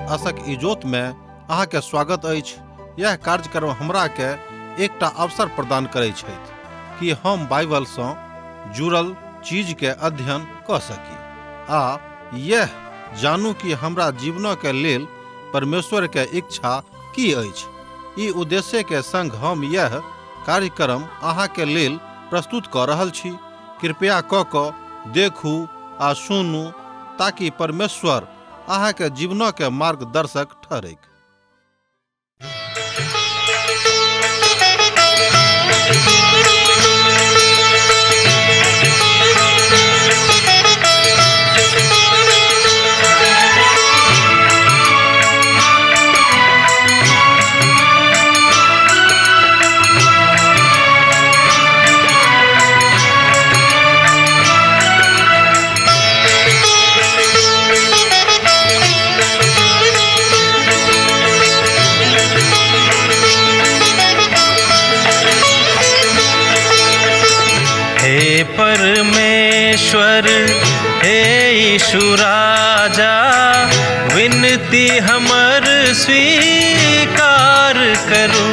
आशक इजोत में अहाँ के स्वागत अछि। यह कार्यक्रम हमरा के एकटा अवसर प्रदान करै छथि कि हम बाइबल सँ जुड़ल चीज के अध्ययन कऽ सकी आ यह जानू कि हमरा जीवन के लेल परमेश्वर के इच्छा की अछि। ई उद्देश्य के संग हम यह कार्यक्रम अहाँ के लेल प्रस्तुत कऽ रहल छी। कृपया कऽ कऽ देखू आ सुनू ताकि परमेश्वर अहाँ के जीवन के मार्गदर्शक ठहरैक। हे परमेश्वर, हे यीशु राजा, विनती हमर स्वीकार करू।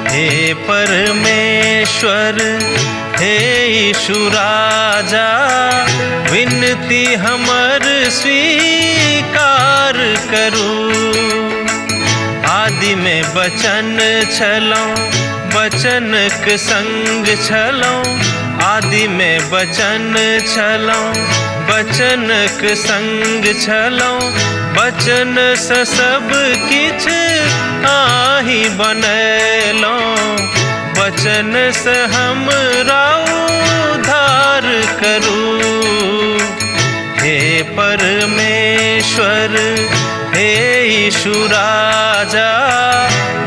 हे परमेश्वर, हे यीशु राजा, विनती हमर स्वीकार करू। आदि में बचन छलौं, बचनक संग छलौं। आदि में बचन छलौं, बचनक संग छलौं। बचन से सब किछ आही बनेलौं, बचन से हमरा उद्धार करू। हे परमेश्वर, हे यीशु राजा,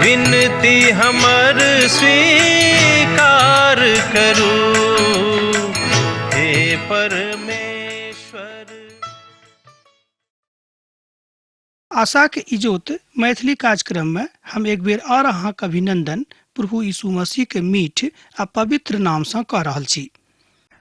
विनती हमर स्वीकार करू। हे परमेश्वर। आशाक इजोत मैथिली कार्यक्रम में हम एक बेर और अहाँक अभिनंदन प्रभु यीशु मसीह के मीठ आ पवित्र नाम सँ कऽ रहल छी।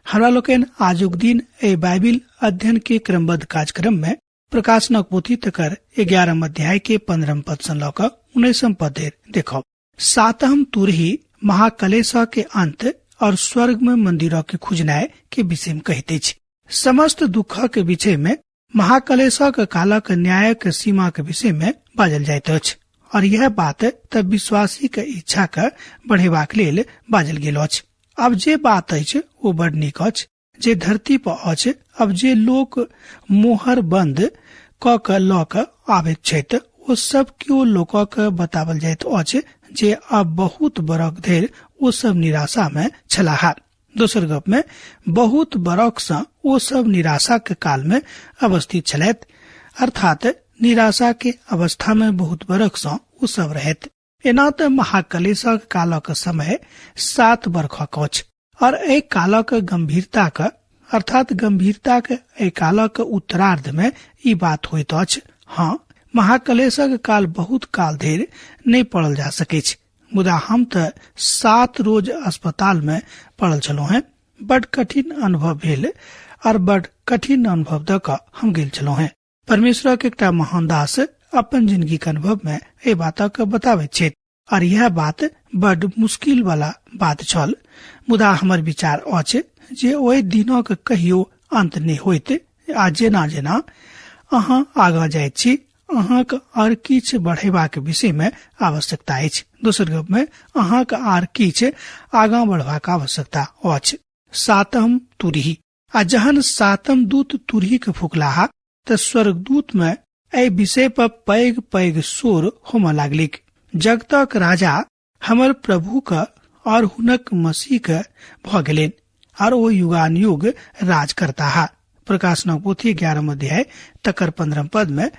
हमरा लोकनि आजुक दिन एहि बाइबिल अध्ययन के क्रमबद्ध कार्यक्रम में प्रकाशनक पोथी तकर 11 अध्याय के 15 पद सँ लऽ कऽ 19 पद धरि देखब। सातम तुरही महाकलेश के अंत और स्वर्ग में मंदिर के खुजनाय के विषय में कहैत अछि। समस्त दुख के विषय में महाकलेशक कालक न्यायक सीमा के विषय में बाजल जाइत अछि और यह बात तब विश्वासी के इच्छा के बढ़ेबाक लेल बाजल गेल अछि। अब जे बात अछि ओ बड़ नीक अछि जे धरती पर अछि। अब जे लोक मोहर बंद क के लऽ के आबैत छथि ओ सब केओ लोकक बतावल जाइत अछि जे अब बहुत बरख धरि ओ सब निराशा में छलाह। दोसर गप में बहुत बरख सँ ओ सब निराशा के काल में अवस्थित छलथि, अर्थात निराशा के अवस्था में बहुत बरख सँ ओ सब रहैत। एना तऽ महाकलेशक कालक समय 7 बरखक अछि और एहि कालक गंभीरताक अर्थात गंभीरताक एहि कालक उत्तरार्ध में ई बात होइत अछि। हाँ, महाकलेशक काल बहुत काल धरि नहि पड़ल जा सकैछ, मुदा हम तऽ 7 रोज अस्पताल में पड़ल छलहुँ हेँ। बड कठिन अनुभव भेल और बड कठिन अनुभव दऽ कऽ हम गेल छलहुँ हेँ। परमेश्वरक एकटा महान दास अपन जिंदगी के अनुभव में एहि बातक बताबैत छथि और यह बात बड मुश्किल वाला बात छल, मुदा हमर विचार अछि जे ओहि दिनक कहियो अंत नहि होइत आ जेना जेना अहाँ आगाँ जाइत छी अहाँक आर किछु बढ़ेबाक विषय में आवश्यकता अछि। दोसर गप में अहाँक आर किछु आगाँ बढ़बाक आवश्यकता अछि। सातम तुरही। आ जहन सातम दूत तुरही के फुकलाहा त स्वर्गदूत में एहि विषय पर पैघ पैघ शोर होमय लागलिक। जगतक राजा हमर प्रभु के और हुनक मसीह के भऽ गेलनि और ओ युगानुयुग राज करताह। प्रकाशनक पोथी 11 अध्याय तकर 15 पद में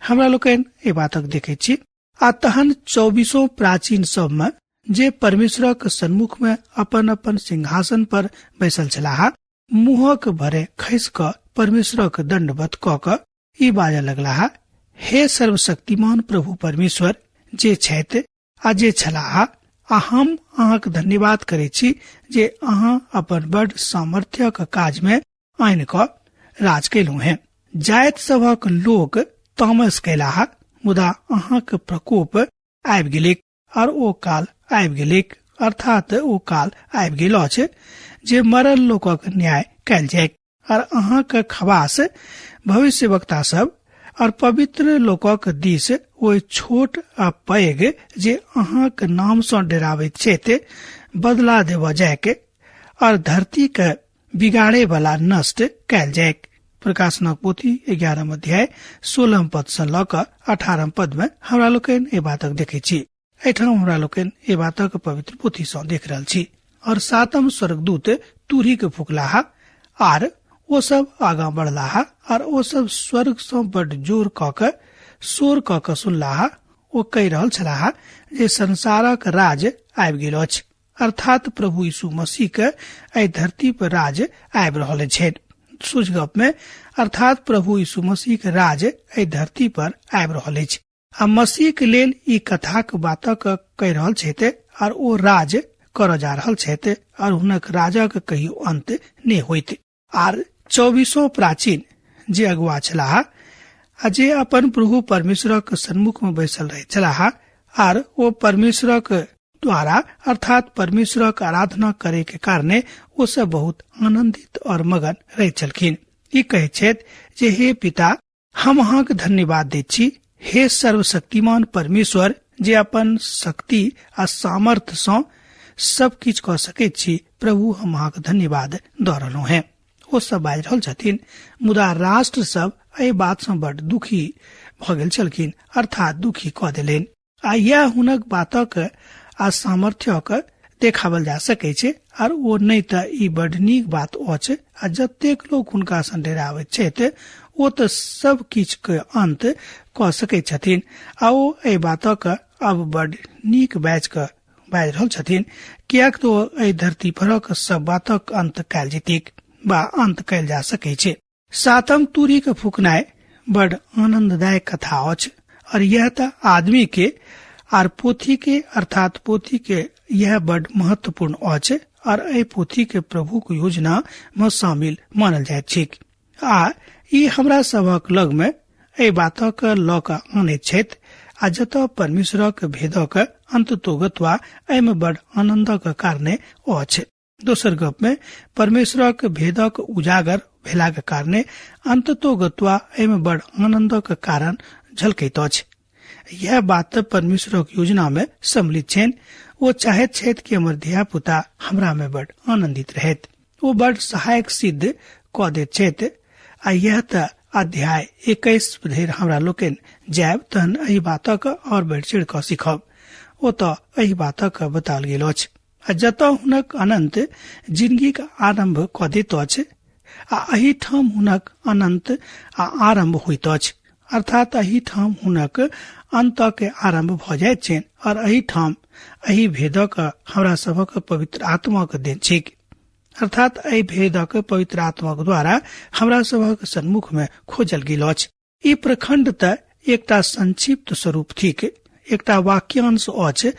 हमरा लोकनि एहि बातक देखैत छी। आ तहन 24 प्राचीन सब में जे परमेश्वरक सन्मुख में अपन अपन सिंहासन पर बैसल छलाह, मुँहक भरे खसि कऽ परमेश्वरक दंडवत कऽ कऽ ई बाजऽ लगलाह, हे सर्वशक्तिमान प्रभु परमेश्वर, जे छथि आ जे छलाह, आ हम अहाँक धन्यवाद करै छी जे अहाँ अपन बड सामर्थ्यक काज में आनि कऽ राज केलहुँ हेँ। जाति सभक लोक तामस कयलाह, मुदा अहाँक प्रकोप आबि गेलैक और ओ काल आबि गेलैक, अर्थात ओ काल आबि गेल अछि जे मरल लोकक न्याय कयल जाय और अहाँक खवास भविष्यवक्ता सब और पवित्र लोकक दिस ओहि छोट आ पैघ जे अहाँक नाम सँ डराबैत छथि बदला देबऽ जायक और धरती के बिगाड़े वाला नष्ट कयल जायक। प्रकाशनक पोथी 11 अध्याय 16 पद सँ लऽ कऽ 18 पद में हमरा लोकनि एहि बातक देखै छी। एहिठाम हमरा लोकनि एहि बातक पवित्र पोथी सँ देख रहल छी। और सातम स्वर्गदूत तुरही के फुकलाहा आर ओ सब आगाँ बढ़लाहा और ओ सब स्वर्ग सँ बड जोर कऽ के शोर कऽ के सुनलाहा। ओ कहि रहल छलाहा जे संसारक राज आबि गेल अछि, अर्थात प्रभु यीशु मसीह के एहि धरती पर राज आबि रहल अछि। सोझ गप में अर्थात प्रभु यीशु मसीह के राज एहि धरती पर आबि रहल अछि आ मसीह के लेल ई कथाक बातक कहि रहल छथि और ओ राज करऽ जा रहल छथि और हुनक राजक कहियो अंत नहि होइत। आर 24 प्राचीन जे अगुआ छलाह आ जे अपन प्रभु परमेश्वरक सन्मुख में बैसल रहैत छलाह आर ओ परमेश्वरक द्वारा अर्थात परमेश्वरक आराधना करे के कारणे ओ सब बहुत आनंदित और मगन रहैत छलखिन। ई कहैत छथि जे हे पिता, हम अहाँक धन्यवाद दैत छी, हे सर्वशक्तिमान परमेश्वर, जे अपन शक्ति आ सामर्थ्य सँ सब किछु कऽ सकैत छी। प्रभु, हम अहाँक धन्यवाद दऽ रहलहुँ हेँ। ओ सब बाजि रहल छथिन, मुदा राष्ट्र सब एहि बात सँ बड दुखी भऽ गेल छलखिन, अर्थात दुखी कऽ देलनि। आ यैह हुनक बातक आ सामर्थ्यक देखावल जा सकै छै। आर ओ नहि तऽ ई बड नीक बात अछि आ जतेक लोक हुनका सँ डराबैत छथि ओ तऽ सब किछु के अंत कऽ सकैत छथिन। आ ओ एहि बातक अब बड नीक बाजि कऽ बाजि रहल छथिन, किएक तऽ ओ एहि धरती परक सब बातक अंत कयल जेतीक बा अंत कयल जा सकै छै। सातम तुरी के फुकनाइ बड आनंददायक कथा अछि और यह तऽ आदमी के आर पोथी के अर्थात पोथी के यह बड महत्वपूर्ण अछि और एहि पोथी के प्रभु के योजना में शामिल मानल जाइत छैक। आ ई हमरा सभक लग में एहि बातक लऽ कऽ आनैत छथि आ जतऽ परमेश्वरक भेदक अंततोगत्वा एहि में बड आनंदक कारणे अछि। दोसर गप में परमेश्वरक भेदक उजागर भेलाक कारणे अंततोगत्वा एहि में बड आनंदक कारण झलकैत अछि। यह बात परमेश्वरक योजना में सम्मिलित छनि। ओ चाहैत छथि कि हमर धिया पुता हमरा में बड आनंदित रहैत। ओ बड सहायक सिद्ध कऽ दैत छथि। आ यह तऽ अध्याय 21 धरि हमरा लोकनि जायब तहन एहि बातक और बढ़ि चढ़ि कऽ सीखब। ओ तऽ एहि बातक बताओल गेल अछि। आ जतऽ हुनक अनंत जिंदगीक आरंभ कऽ दैत अछि आ एहि ठाम हुनक अनंत आ आरंभ होइत अछि, अर्थात एहि ठाम हुनक अंत के आरंभ भऽ जाइत छनि और एहि ठाम एहि भेदक हमरा सभक पवित्र आत्माक देन छैक, अर्थात एहि भेदक पवित्र आत्माक द्वारा हमरा सभक सन्मुख में खोजल गेल अछि। ई प्रखंड तऽ एकटा संक्षिप्त स्वरूप थिक, एकटा वाक्यांश अछि,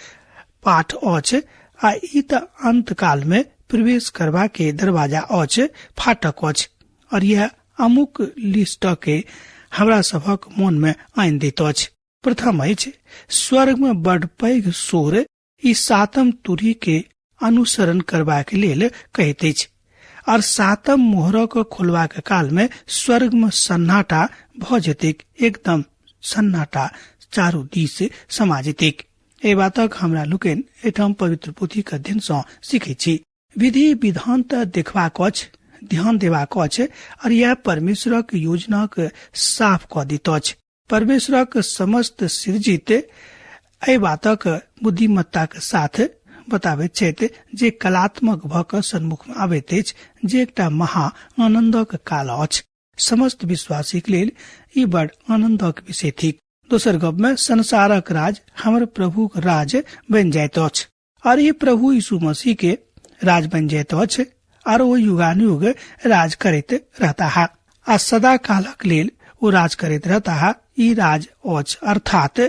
पाठ अछि आ ई तऽ अंतकाल में प्रवेश करबा के दरवाजा अछि, फाटक अछि और यह अमुक लिस्ट के हमरा सभक मन में आनि दैत अछि। प्रथम अछि स्वर्ग में बड पैघ शोर ई सातम तुरही के अनुसरण करबाक लेल कहैत अछि और सातम मोहरक खोलबाक काल में स्वर्ग में सन्नाटा भऽ जेतैक, एकदम सन्नाटा चारू दिस समा जेतैक। एहि बातक हमरा लोकनि एहिठाम पवित्र पोथीक अध्ययन सँ सीखैत छी। विधि विधान तऽ देखबाक अछि, ध्यान देबाक अछि और यह परमेश्वरक योजनाक साफ कऽ दैत अछि। परमेश्वरक समस्त सृजित एहि बातक बुद्धिमत्ताक साथ बताबैत छथि जे कलात्मक भऽ कऽ सन्मुख मे आबैत अछि जे एकटा महा आनन्दक काल अछि। समस्त विश्वासीक लेल ई बड़ आनन्दक विषय थिक। दोसर गप मे संसारक राज हमर प्रभुक राज बनि जाइत अछि और ई प्रभु यीशु मसीह के राज बनि जाइत अछि और ओ युगानुयुग राज करैत रहता आ सदा कालक लेल ओ राज करैत रहता। ई राज अछि, अर्थात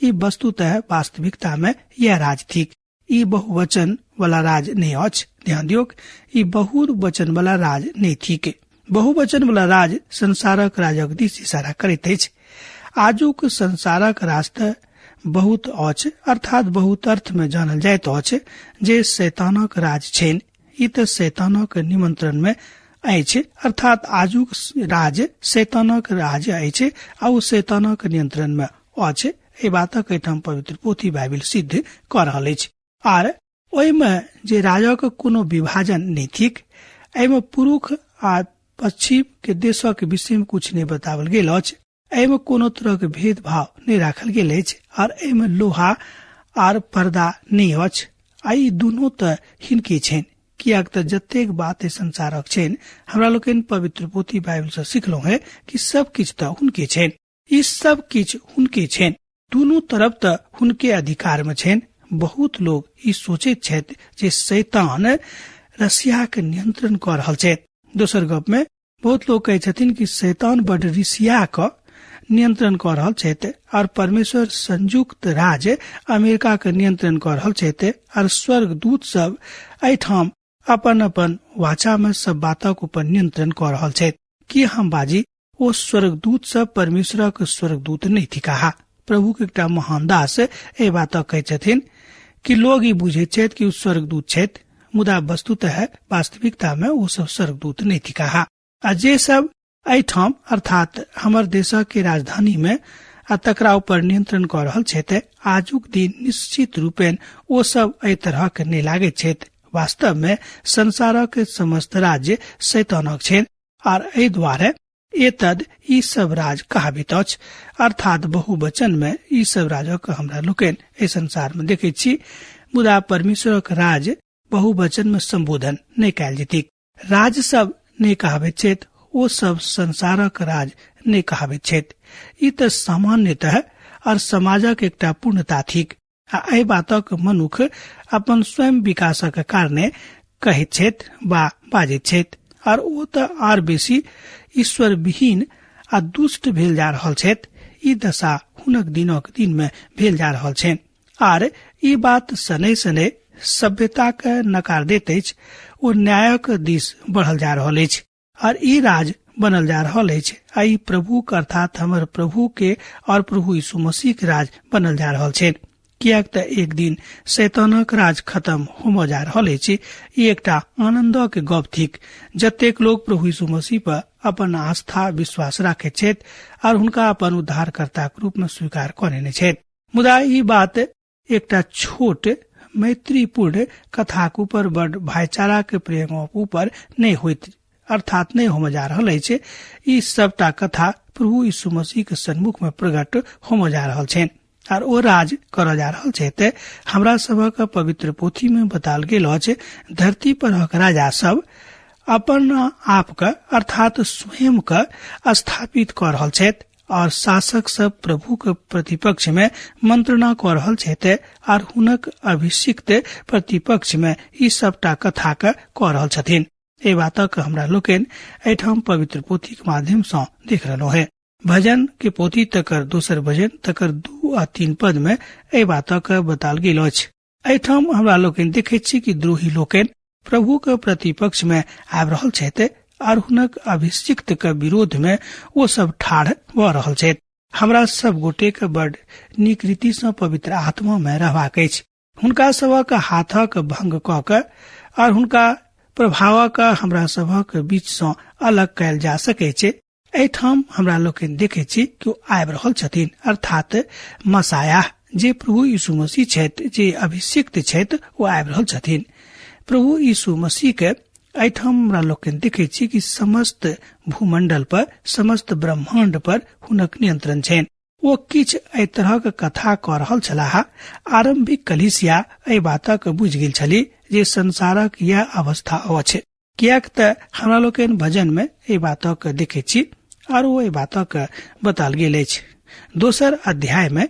ई वस्तुतः वास्तविकता में यह राज थिक। ई बहुवचन वाला राज नहीं अछि। ध्यान दियौक, ई बहुवचन वाला राज नहीं थिक। बहुवचन वाला राज संसारक राजक दिस इशारा करैत अछि आजुक संसारक रास्ता बहुत अछि, अर्थात बहुत अर्थ में जानल जाइत अछि जे शैतानक राज छनि। ई तऽ शैतानक निमंत्रण में अछि, अर्थात आजुक राज शैतानक राज अछि आ ओ शैतानक नियंत्रण में अछि। एहि बातक एहिठाम पवित्र पोथी बाइबिल सिद्ध कऽ रहल अछि। आर ओहिमे जे राजक कोनो विभाजन नहि थिक। एहिमे पुरुष आ पश्चिम के देशक विषय में कुछ नहि बताओल गेल अछि। एहिमे कोनो तरहक भेदभाव नहि राखल गेल अछि आर एहिमे लोहा आर पर्दा नहि अछि। आ ई दुनू तऽ हिनके छनि, कियाक तऽ जतेक बात एहि संसारक छनि हमरा लोकनि पवित्र पोथी बाइबिल से सिखलहुँ है कि सब किछु तऽ हुनके छनि। ई सब किछु हुनके छनि, दुनू तरफ तऽ हुनके अधिकार में छनि। बहुत लोग ई सोचैत छथि जे शैतान रसिया के नियंत्रण कऽ रहल छथि। दोसर गप में बहुत लोग कहै छथिन कि शैतान बड रिसिया कऽ नियंत्रण कऽ रहल छथि और परमेश्वर संयुक्त राज्य अमेरिका के नियंत्रण कऽ रहल छथि और स्वर्गदूत सब एहिठाम अपन अपन वाचा में सब बातक ऊपर नियंत्रण कऽ रहल छथि। की हम बाजी ओ स्वर्गदूत सब परमेश्वरक स्वर्गदूत नहि थिकाहा? प्रभु के एकटा महान दास एहि बातक कहै छथिन कि लोग ई बुझैत छथि कि ओ स्वर्गदूत छथि, मुदा वस्तुतः वास्तविकता में ओ सब स्वर्गदूत नहि थिकाहा। आ जे सब एहिठाम अर्थात हमर देशक के राजधानी में आ तकरा ऊपर नियंत्रण कऽ रहल छथि, आजुक दिन निश्चित रूपेण ओ सब एहि तरहक नहि लागैत छथि। वास्तव में संसारक समस्त राज्य शैतानक छनि आर एहि दुआरे एतद ई सब राज कहाबित अछि, अर्थात बहुवचन में ई सब राजक हमरा लोकनि एहि संसार में देखैत छी, मुदा परमेश्वरक राज बहुवचन में संबोधन नहि कयल जेतीक। राज सब नहि कहाबैत छथि, ओ सब संसारक राज नहि कहाबैत छथि। ई तऽ सामान्यतः और समाजक एकटा पूर्णता थिक आ एहि बातक मनुख अपन स्वयं विकासक कारणे कहैत छथि वा बाजैत छथि और ओ तऽ आर बेसी ईश्वर विहीन आ दुष्ट भेल जा रहल छथि। ई दशा हुनक दिनक दिन में भेल जा रहल छनि आर ई बात शनै शनै सभ्यता के नकार दैत अछि, ओ न्यायक दिस बढ़ल जा रहल अछि और ई राज बनल जा रहल अछि आ ई प्रभु के अर्थात हमर प्रभु के और प्रभु यीशु मसीह के राज बनल जा रहल छनि। किएक तऽ एक दिन शैतानक राज खत्म होमय जा रहल अछि। ई एकटा आनंदक गप थिक। जतेक लोग प्रभु यीशु मसीह पर अपन आस्था विश्वास राखैत छथि और हुनका अपन उद्धारकर्ताक रूप में स्वीकार कऽ लेने छथि। मुदा ई बात एकटा छोट मैत्रीपूर्ण कथाक ऊपर बड भाईचारा के प्रेमक ऊपर नहि होइत, अर्थात नहि होमय जा रहल अछि। ई सबटा कथा प्रभु यीशु मसीह के सन्मुख में प्रकट होमय जा रहल छनि आर ओ राज करऽ जा रहल छथि। हमरा सभक पवित्र पोथी में बताल गेल अछि, धरती परक राजा सब अपन आप के अर्थात स्वयं के स्थापित कऽ रहल छथि और शासक सब प्रभु के प्रतिपक्ष में मंत्रणा कऽ रहल छथि और हुनक अभिषिक्त प्रतिपक्ष में ई सबटा कथा के कऽ रहल छथिन। एहि बातक हमरा लोकनि एहिठाम पवित्र पोथी के माध्यम सँ देख रहलहुँ हें। भजन के पोथी तकर दोसर भजन तकर 2 आ 3 पद में एहि बातक बताल गेल अछि। एहिठाम हमरा लोकनि देखैत छी कि द्रोही लोकनि प्रभु के प्रतिपक्ष में आबि रहल छथि और हुनक अभिषिक्त के विरोध में ओ सब ठाढ़ भऽ रहल छथि। हमरा सब गोटे के बड नीक रीति सँ पवित्र आत्मा में रहबाक अछि। हुनका सभक हाथक भंग कऽ के और हुनका प्रभावक हमरा सभक बीच सँ अलग कयल जा सकै छै। एहिठाम हमरा लोकनि देखै छी कि ओ आबि रहल छथिन, अर्थात मसाया जे प्रभु यीशु मसीह छथि, जे अभिषिक्त छथि, ओ आबि रहल छथिन। प्रभु यीशु मसीह के एहिठाम हमरा लोकनि देखै छी कि समस्त भूमंडल पर, समस्त ब्रह्मांड पर हुनक नियंत्रण छनि। ओ किछु एहि तरहक कथा कऽ रहल छलाह। आरंभिक कलीसिया एहि बातक बुझि गेल छली जे संसारक यैह अवस्था अछि, किएक तऽ हमरा लोकनि भजन में एहि बातक देखै छी आर ओ एहि बातक बताल गेल अछि। दोसर अध्याय में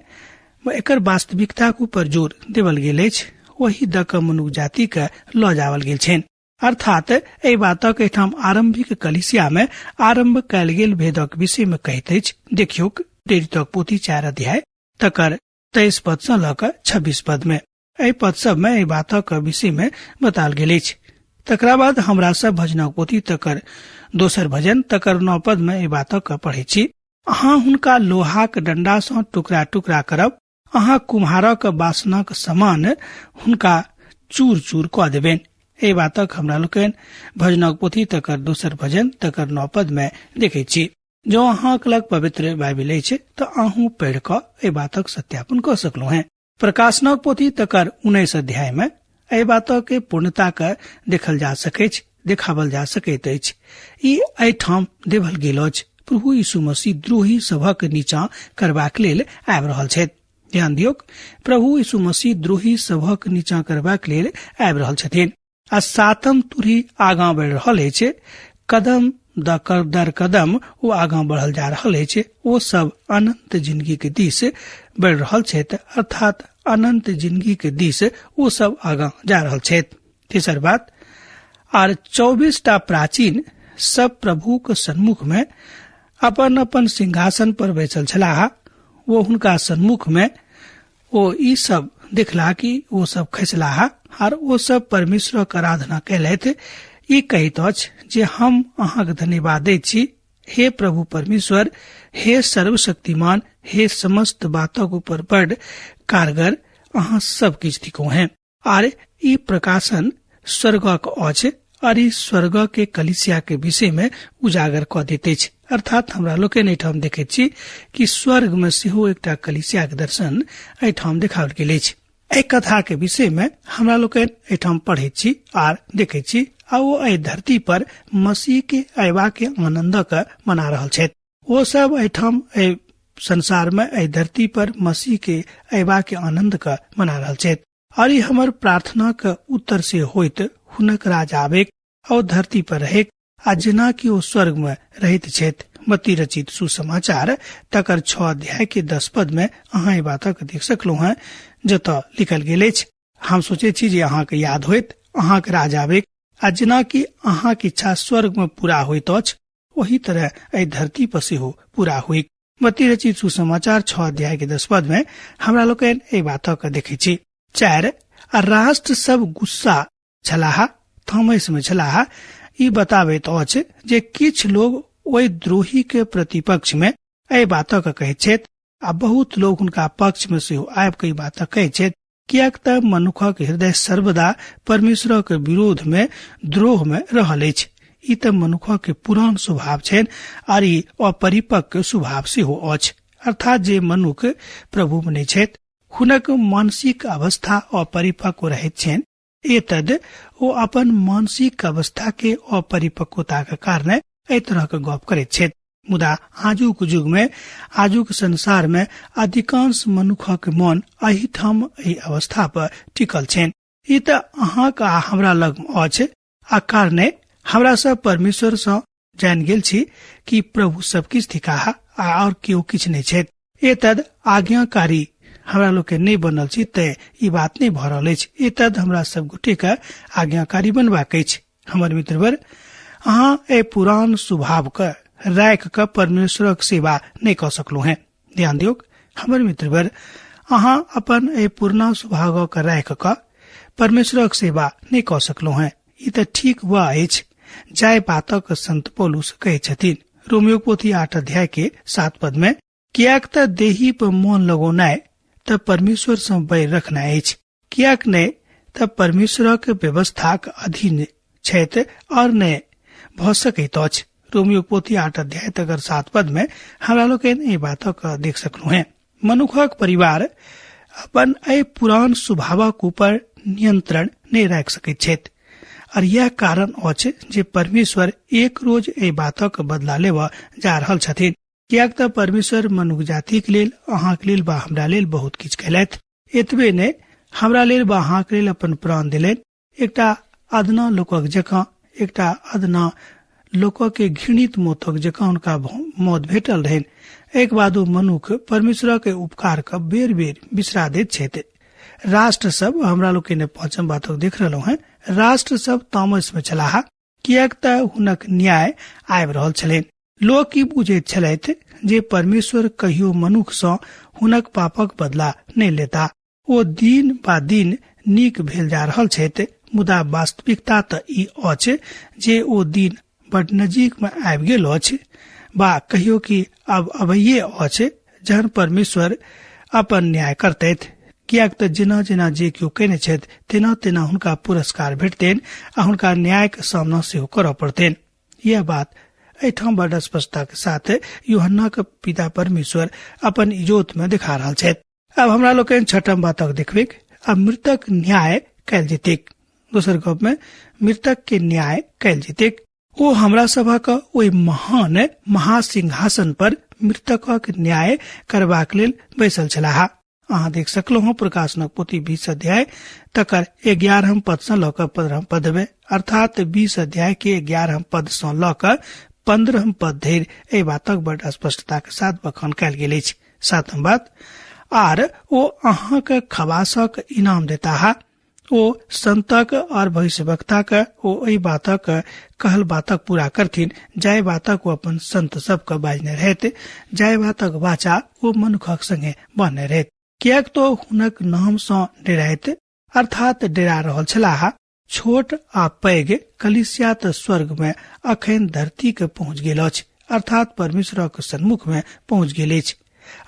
एकर वास्तविकताक ऊपर जोर देवल गेल अछि। ओहि दऽ कऽ मनुख जाति के लऽ जावल गेल छनि। अर्थात एहि बातक एहिठाम आरंभिक कलीसिया में आरंभ कयल गेल भेदक विषय में कहैत अछि। देखियौक प्रेरितक पोथी 4 अध्याय तकर 23 पद सँ लऽ कऽ 26 पद में एहि पद सब में एहि बातक विषय में बताल गेल अछि। तकरा बाद हमरा सब भजनक पोथी तकर दोसर भजन तकर 9 पद में एहि बातक पढ़ै छी। अहाँ हुनका लोहाक डंडा सँ टुकड़ा टुकड़ा करब, अहाँ कुम्हारक बासनक समान हुनका चूर चूर कऽ देबनि। एहि बातक हमरा लोकनि भजनक पोथी तकर दोसर भजन तकर 9 पद में देखै छी। जँ अहाँक लग पवित्र बाइबिल अछि तऽ अहूँ पढ़ि कऽ एहि बातक सत्यापन कऽ सकलहुँ हेँ। प्रकाशनक पोथी तकर 19 अध्याय में एहि बातक के पूर्णता के देखल जा सकैछ, देखावल जा सकैत अछि। ई एहिठाम देवल गेल अछि। प्रभु यीशु मसीह द्रोही सभक नीचा करबाक लेल आबि रहल छथि। ध्यान दियौक, प्रभु यीशु मसीह द्रोही सभक नीचा करबाक लेल आबि रहल छथिन आ 7म तुरही आगाँ बढ़ि रहल अछि। कदम दर कदम ओ आगाँ बढ़ल जा रहल अछि। ओ सब अनंत जिंदगी के दिस बढ़ि रहल छथि, अर्थात अनंत जिंदगी के दिस ओ सब आगाँ जा रहल छथि। तेसर बात, आर 24टा प्राचीन सब प्रभु के सन्मुख में अपन अपन सिंहासन पर बैसल छलाह। वो हुनका सन्मुख में ओ ई सब देखला कि ओ सब खसलाह आर ओ सब परमेश्वरक आराधना कयलथि। ई कहैत अछि जे हम अहाँक धन्यवाद दैत छी, हे प्रभु परमेश्वर, हे सर्वशक्तिमान, हे समस्त बातक ऊपर बड़ कारगर, अहाँ सब किछु थिको हैं। आर ई प्रकाशन स्वर्गक अछि आर ई स्वर्ग के कलीसिया के विषय में उजागर कऽ दैत अछि। अर्थात हमरा लोकनि एहिठाम देखैत छी कि स्वर्ग में सेहो एकटा कलीसिया के दर्शन एहिठाम देखाओल गेल अछि। एहि कथा के विषय में हमरा लोकनि एहिठाम पढ़ैत छी आर देखैत छी आ ओ एहि धरती पर मसीह के अयबा के आनंदक मना रहल छथि। ओ सब एहिठाम एहि संसार में एहि धरती पर मसीह के अयबा के आनंद के मना रहल छथि। और ई हमर प्रार्थना के उत्तर से होइत हुनक राज आबेक और धरती पर रहेक आ जेना कि ओ स्वर्ग में रहैत छथि। मत्ती रचित सुसमाचार तकर 6 अध्याय के 10 पद में अहाँ ई बातक देख सकलहुँ हैं, जतऽ लिखल गेल अछि। हम सोचै छी जे अहाँके याद होइत अहाँक राज आबेक आ जेना कि अहाँक इच्छा स्वर्ग में पूरा होइत अछि ओही तरह एहि धरती पर सेहो पूरा होइक। मत्ती रचित सुसमाचार 6 अध्याय के 10 पद में हमरा लोकनि एहि बातक देखै छी। 4 आ राष्ट्र सब गुस्सा छलाह, थमैस में छलाह। ई बताबैत अछि जे किछु लोग ओहि द्रोही के प्रतिपक्ष में एहि बातक कहैत छथि आ बहुत लोग हुनका पक्ष में सेहो आबि कऽ ई बातक कहैत छथि, किएक तऽ मनुखक हृदय सर्वदा परमेश्वरक विरोध में द्रोह में रहल अछि। ई तऽ मनुखक के पुरान स्वभाव छनि आर ई अपरिपक्व स्वभाव सेहो अछि। अर्थात जे मनुख प्रभु में नहि छथि हुनक मानसिक अवस्था अपरिपक्व रहैत छनि। एतद ओ अपन मानसिक अवस्था के अपरिपक्वता के कारण एहि तरह के गप करैत छथि। मुदा आजुक युग में, आजुक संसार में अधिकांश मनुखक मन एहिठाम एहि अवस्था पर टिकल छनि। ई तऽ अहाँक आ हमरा लग अछि आ कारणे हमरा सब परमेश्वर सँ जानि गेल छी कि प्रभु सब किछु थिकाह आ और केओ किछु नहि छथि। एतद आज्ञाकारी हमरा लोग के नहि बनल छी तें ई बात नहि भऽ रहल अछि। एतद हमरा सब गोटे के आज्ञाकारी बनबाक अछि। हमर मित्रवर, अहाँ एहि पुरान स्वभाव के राखि कऽ परमेश्वरक सेवा नहि कऽ सकलहुँ हेँ। ध्यान दियौक हमर मित्रवर, अहाँ अपन एहि पुरना स्वभाव के राखि कऽ परमेश्वरक सेवा नहि कऽ सकलहुँ हेँ। ई तऽ ठीक वह अछि जाहि बातक संत पौलुस कहै छथिन रोमियो पोथी 8 अध्याय के 7 पद में, किएक तऽ देही पर मोन लगौनाइ तऽ परमेश्वर सँ बैर रखनाइ अछि, किएक नहि तऽ परमेश्वरक व्यवस्थाक अधीन छथि और नहि भऽ सकैत अछि। रोमियो पोथी 8 अध्याय तकर 7 पद में हमरा लोकनि एहि बातक देख सकलहुँ हेँ। मनुखक परिवार अपन एहि पुरान स्वभावक ऊपर नियंत्रण नहि राखि सकैत छथि और यह कारण अछि जे परमेश्वर एक रोज एहि बातक बदला लेबऽ जा रहल छथिन। किएक तऽ परमेश्वर मनुख जातिक लेल, अहाँक लेल वा हमरा लेल बहुत किछु कयलथि। एतबे नहि, हमरा लेल वा अहाँक लेल अपन प्राण देलनि। एकटा अदना लोकक जकाँ, एकटा अदना लोकक के घृणित मौतक जकाँ हुनका मौत भेटल रहनि। एक बाद ओ मनुख परमेश्वरक उपकार के बेर बेर बिसरा दैत छथि। राष्ट्र सब, हमरा लोकनि 5 बातक देख रहलहुँ हेँ, राष्ट्र सब तामस में छलाह किएक तऽ हुनक न्याय आबि रहल छलनि। लोक ई बुझैत छलथि जे परमेश्वर कहियो मनुख सँ हुनक पापक बदला नहि लेता। ओ दिन बा दिन नीक भेल जा रहल छथि, मुदा वास्तविकता तऽ ई अछि जे ओ दिन बड नजीक में आबि गेल अछि। बा कहियो कि अब अबैये अछि जहन परमेश्वर अपन न्याय करतथि, किएक तऽ जेना जेना जे केओ कयने छथि तेना तेना हुनका पुरस्कार भेटतनि आ हुनका न्यायक सामना सेहो करऽ पड़तनि। यह बात एहिठाम बड स्पष्टता के साथ यूहन्नाक पिता परमेश्वर अपन इजोत में देखा रहल छथि। अब हमरा लोकनि छठम बातक देखबैक, अब मृतक न्याय कयल जेतैक। दोसर गप में मृतक के न्याय कयल जेतैक। ओ हमरा सभक ओहि महान महासिंहासन पर मृतकक न्याय करबाक लेल बैसल छलाह। अहाँ देख सकलहुँ हँ प्रकाशनक पोथी 20 अध्याय तकर 11 पद सँ लऽ कऽ 15 पद मे, अर्थात 20 अध्याय के 11 पद सँ लऽ कऽ 15 पद धरि एहि बातक बड स्पष्टता के साथ बखान कयल गेल अछि। सातम बात, आर ओ अहाँक खवासक इनाम देताह, ओ संतक और भविष्यवक्ताक ओ एहि बातक कहल बातक पूरा करथिन जाहि बातक ओ अपन संत सबके बाजने रहैत, जाहि बातक वाचा ओ मनुखक संगे बान्हने रहैत, किएक तो हुनक नाम सँ डेराइत अर्थात डेरा रहल छलाह। छोट आ पैघ कलीसिया तऽ स्वर्ग में अखन धरती के पहुंच गेल अछि, अर्थात परमेश्वरक सन्मुख में पहुंच गेल अछि,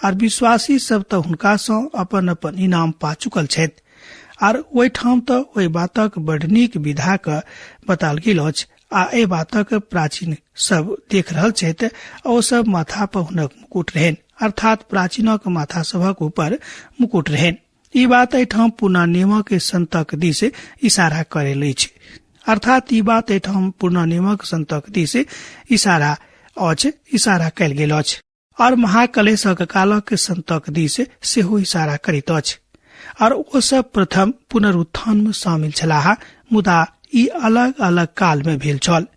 आर विश्वासी सब तऽ हुनका सँ अपन अपन इनाम पा चुकल छथि। आर ओहिठाम तऽ ओहि बातक बड नीक विधा के बताल गेल अछि आ एहि बातक प्राचीन सब देख रहल छथि आ ओ सब माथा पर हुनक मुकुट रहनि, अर्थात प्राचीनक माथा सभक ऊपर मुकुट रहनि। ई बात एहिठाम पुनः नियमक संतक दिस इशारा करेल अछि, अर्थात ई बात एहिठाम पुनः नियमक संतक दिस इशारा अछि, इशारा कयल गेल अछि, और महाकलेशक कालक संतक दिस सेहो इशारा करैत अछि। और ओ सब प्रथम पुनरुत्थान में शामिल छलाह, मुदा ई अलग अलग काल में भेल छल।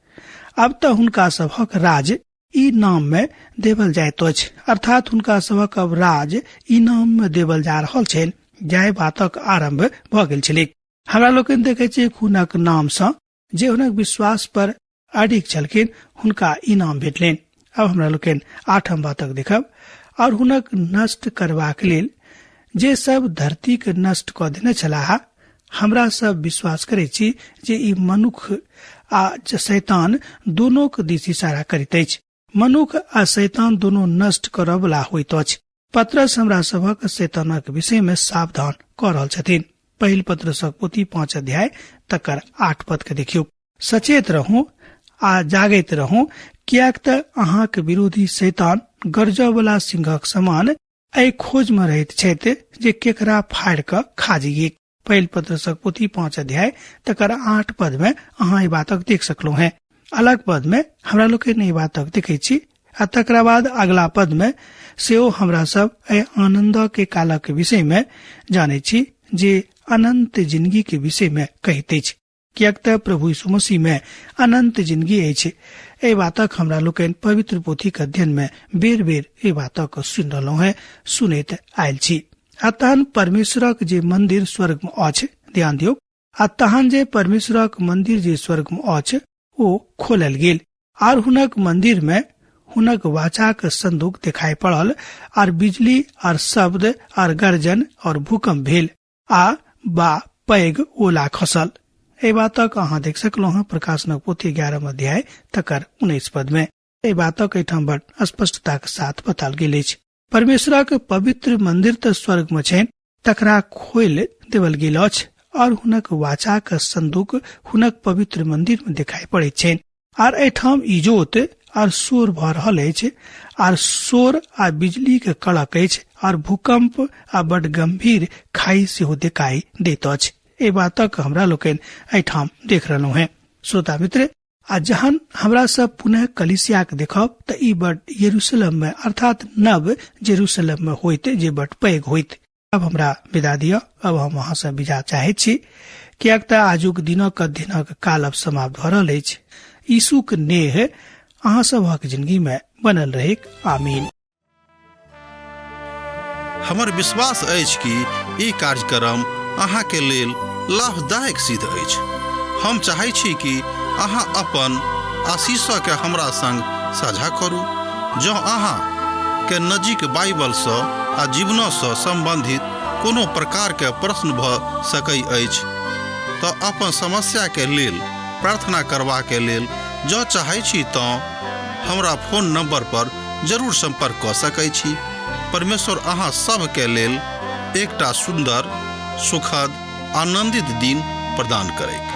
अब तऽ हुनका सभक राज ई नाम में देवल जाइत अछि, अर्थात हुनका सभक अब राज ई नाम में देवल जा रहल छनि, जाहि बातक आरंभ भऽ गेल छलैक। हमरा लोकनि देखै छियै हुनक नाम सँ जे हुनक विश्वास पर अडिग छलखिन हुनका इनाम भेटलनि। अब हमरा लोकनि आठम बातक देखब, और हुनक नष्ट करबाक लेल जे सब धरती के नष्ट कऽ देने छलाह, हमरा सब विश्वास करै छी जे ई मनुख आ शैतान दोनोक दिस इशारा करैत अछि। मनुख आ शैतान दोनों नष्ट करऽ वला होइत अछि। पत्रस हमरा सभक शैतानक विषय में सावधान कऽ रहल छथिन। पहिल पत्रसक पोथी 5 अध्याय तकर 8 पद के देखियौ। सचेत रहू आ जागैत रहू, किएक तऽ अहाँक विरोधी शैतान गरजऽ वला सिंहक समान एहि खोज में रहैत छथि जे केकरा फाड़ि कऽ खा जइए। पहिल पत्रसक पोथी 5 अध्याय तकर 8 पद में अहाँ एहि बातक देख सकलहुँ हैं। अलग पद में हमरा लोकनि एहि बातक देखै छी आ तकरा बाद अगला पद में सेहो हमरा सब एहि आनंद के कालक विषय में जानै छी जे अनंत जिंदगी के विषय में कहैत अछि, किएक तऽ प्रभु यीशु मसीह में अनंत जिंदगी अछि। एहि बातक हमरा लोकनि पवित्र पोथीक अध्ययन में बेर बेर एहि बातक सुनि रहलहुँ हैं, सुनैत आयल छी। आ तहन परमेश्वरक जे मंदिर स्वर्ग में अछि, ध्यान दियौ, आ तहन जे परमेश्वरक मंदिर जे स्वर्ग में अछि ओ खोलल गेल, आर हुनक मंदिर में हुनक वाचाक संदूक देखाई पड़ल, आर बिजली आर शब्द आर गर्जन और भूकंप भेल आ बा पैघ ओला खसल। एहि बातक अहाँ देख सकलहुँ हँ प्रकाशनक पोथी 11 अध्याय तकर 19 पद में। एहि बातक एहिठाम बड़ स्पष्टताक साथ बताल गेल अछि। परमेश्वरक पवित्र मंदिर तऽ स्वर्ग में छनि, तकरा खोलि देवल गेल अछि और हुनक वाचाक संदूक हुनक पवित्र मंदिर में देखाई पड़ैत छनि। आर एहिठाम इजोत आर शोर भऽ रहल अछि, आर शोर आ बिजली के कड़क अछि, आर भूकंप आ बड गंभीर खाई सेहो देखाई दैत अछि। एहि बातक हमरा लोकनि एहिठाम देख रहलहुँ हैं। श्रोता मित्र, आ जहन हमरा सब पुनः कलीसियाक देखब तऽ ई बड यरूशलेम में अर्थात नव जेरूशलेम में होइत जे बड पैघ होइत। अब हमरा विदा दिअ, अब हम अहाँ से विदा चाहैत छी, किएक तऽ आजुक दिनक अध्ययनक काल अब समाप्त भऽ रहल अछि। यीशुक नेह अहाँ सबहक जिंदगी में बनल रहैक। आमीन। हमर विश्वास अछि कि ई कार्यक्रम अहाँके लेल लाभदायक सिद्ध अछि। हम चाहै छी कि अहाँ अपन आशीषके हमरा संग साझा करू। जँ अहाँ के नजीक बाइबलसँ आ जीवनसँ सम्बन्धित कोनो प्रकारके प्रश्न भऽ सकै अछि तऽ अपन समस्याके लेल प्रार्थना करबाके लेल जँ चाहै छी तँ हमरा फोन नंबर पर जरूर संपर्क कऽ सकै छी। परमेश्वर अहाँ सबके लेल एकटा सुन्दर, सुखद, आनंदित दिन प्रदान करैक।